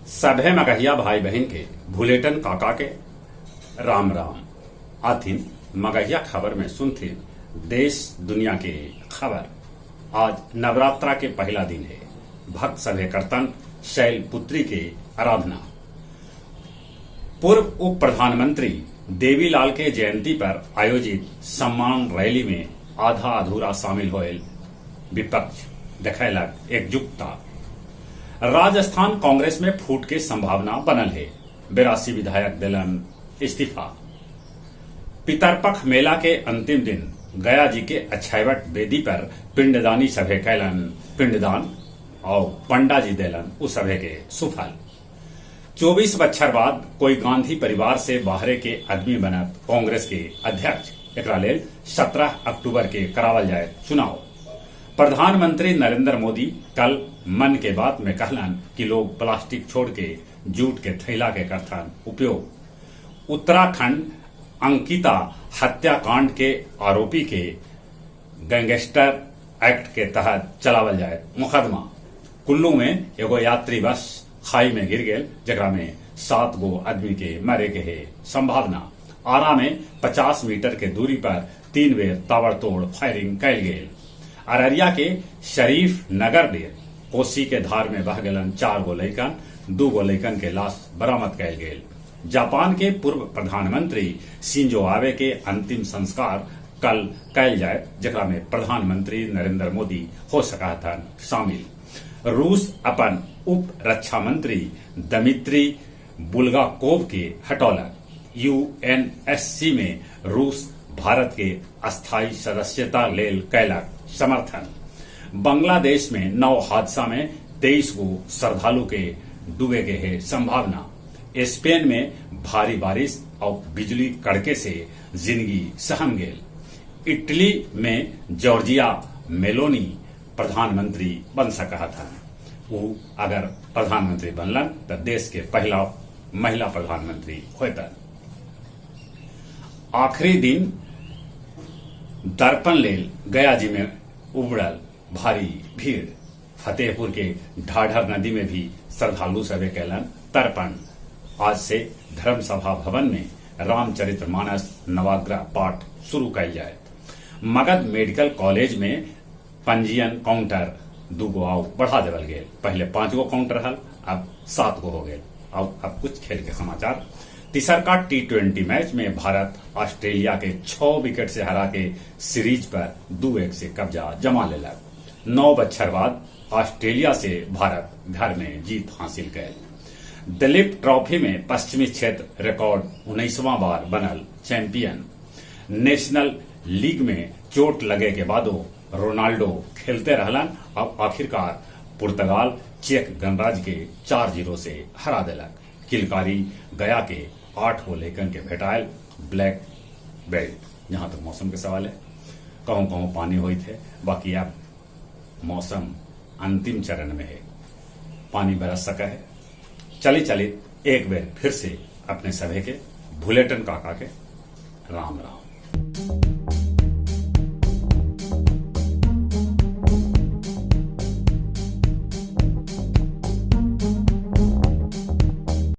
सभे मगहिया भाई बहिन के भुलेटन काका के राम राम। आथिन मगहिया खबर में सुनथिन देश दुनिया के खबर। आज नवरात्रा के पहला दिन है। भक्त सभे करतन शैल पुत्री के आराधना। पूर्व उप प्रधानमंत्री देवीलाल के जयंती पर आयोजित सम्मान रैली में आधा अधूरा शामिल होयल विपक्ष देखैलक एकजुटता। राजस्थान कांग्रेस में फूट के संभावना बनल हे। 82 विधायक देलन इस्तीफा। पितरपख मेला के अंतिम दिन गया जी के अछैवट वेदी पर पिंडदानी सभे कैलन पिंडदान आउ पंडा जी देलन उ सभे के सुफल। 24 बच्छर बाद कोई गांधी परिवार से बाहरे के आदमी बनत कांग्रेस के अध्यक्ष। एकरा लेल 17 अक्टूबर के करावल जायत चुनाव। प्रधानमंत्री नरेंद्र मोदी कल मन के बात में कहलन कि लोग प्लास्टिक छोड़ के जूट के थैला के करथन उपयोग। उत्तराखंड अंकिता हत्याकांड के आरोपी के गैंगस्टर एक्ट के तहत चलावल जाए मुकदमा। कुल्लू में एगो यात्री बस खाई में गिर गेल, जेकरा में 7 गो आदमी के मरे के है संभावना। आरा में 50 मीटर के दूरी पर 3 बेर ताबड़तोड़ फायरिंग कैल गेल। अररिया के शरीफ नगर में कोसी के धार में बह गेलन 4 गो लैकन, 2 गो लैकन के लाश बरामद कैल गेल। जापान के पूर्व प्रधानमंत्री शिंजो आबे के अंतिम संस्कार कल कैल जाए, जेकरा में प्रधानमंत्री नरेंद्र मोदी हो सका हथन शामिल। रूस अपन उप रक्षा मंत्री दमित्री बुल्गाकोव के हटौलक। यूएनएससी में रूस भारत के अस्थायी सदस्यता लेल कैलक समर्थन। बांग्लादेश में 9 हादसा में 23 गो श्रद्धालु के डूबे के है संभावना। स्पेन में भारी बारिश और बिजली कड़के से जिंदगी सहम गेल। इटली में जॉर्जिया मेलोनी प्रधानमंत्री बन सका था। वो अगर प्रधानमंत्री बनलन तो देश के पहला महिला प्रधानमंत्री होतन। आखिरी दिन दर्पण लेल गया जी में उबड़ल भारी भीड़। फतेहपुर के ढाढर नदी में भी श्रद्धालु सभे कैलन तर्पण। आज से धर्म सभा भवन में रामचरितमानस नवाग्रह पाठ शुरू कैल जाए। मगध मेडिकल कॉलेज में पंजीयन काउंटर 2 गो आउ बढ़ा देवल गेल। पहले 5 गो काउंटर हल, अब 7 गो हो गए। अब कुछ खेल के समाचार। तीसरका T20 match में भारत ऑस्ट्रेलिया के 6 विकेट से हरा के सीरीज पर 2-1 से कब्जा जमा लेलक। 9 बच्छर बाद ऑस्ट्रेलिया से भारत घर में जीत हासिल कैल। दिलीप ट्रॉफी में पश्चिमी क्षेत्र रिकॉर्ड 19वां बार बनल चैंपियन। नेशनल लीग में चोट लगे के बादो रोनाल्डो खेलते रहलन। अब आखिरकार पुर्तगाल चेक गणराज्य के 4-0 से हरा देलक। किलकारी गया के 8 गो लेकन के भेटायल ब्लैक बेल्ट। जहां तक मौसम के सवाल है, कहूं कहूं पानी हुई थे, बाकी अब मौसम अंतिम चरण में है, पानी बरस सका है। चली चली एक बार फिर से अपने सभे के भुलेटन काका के राम राम।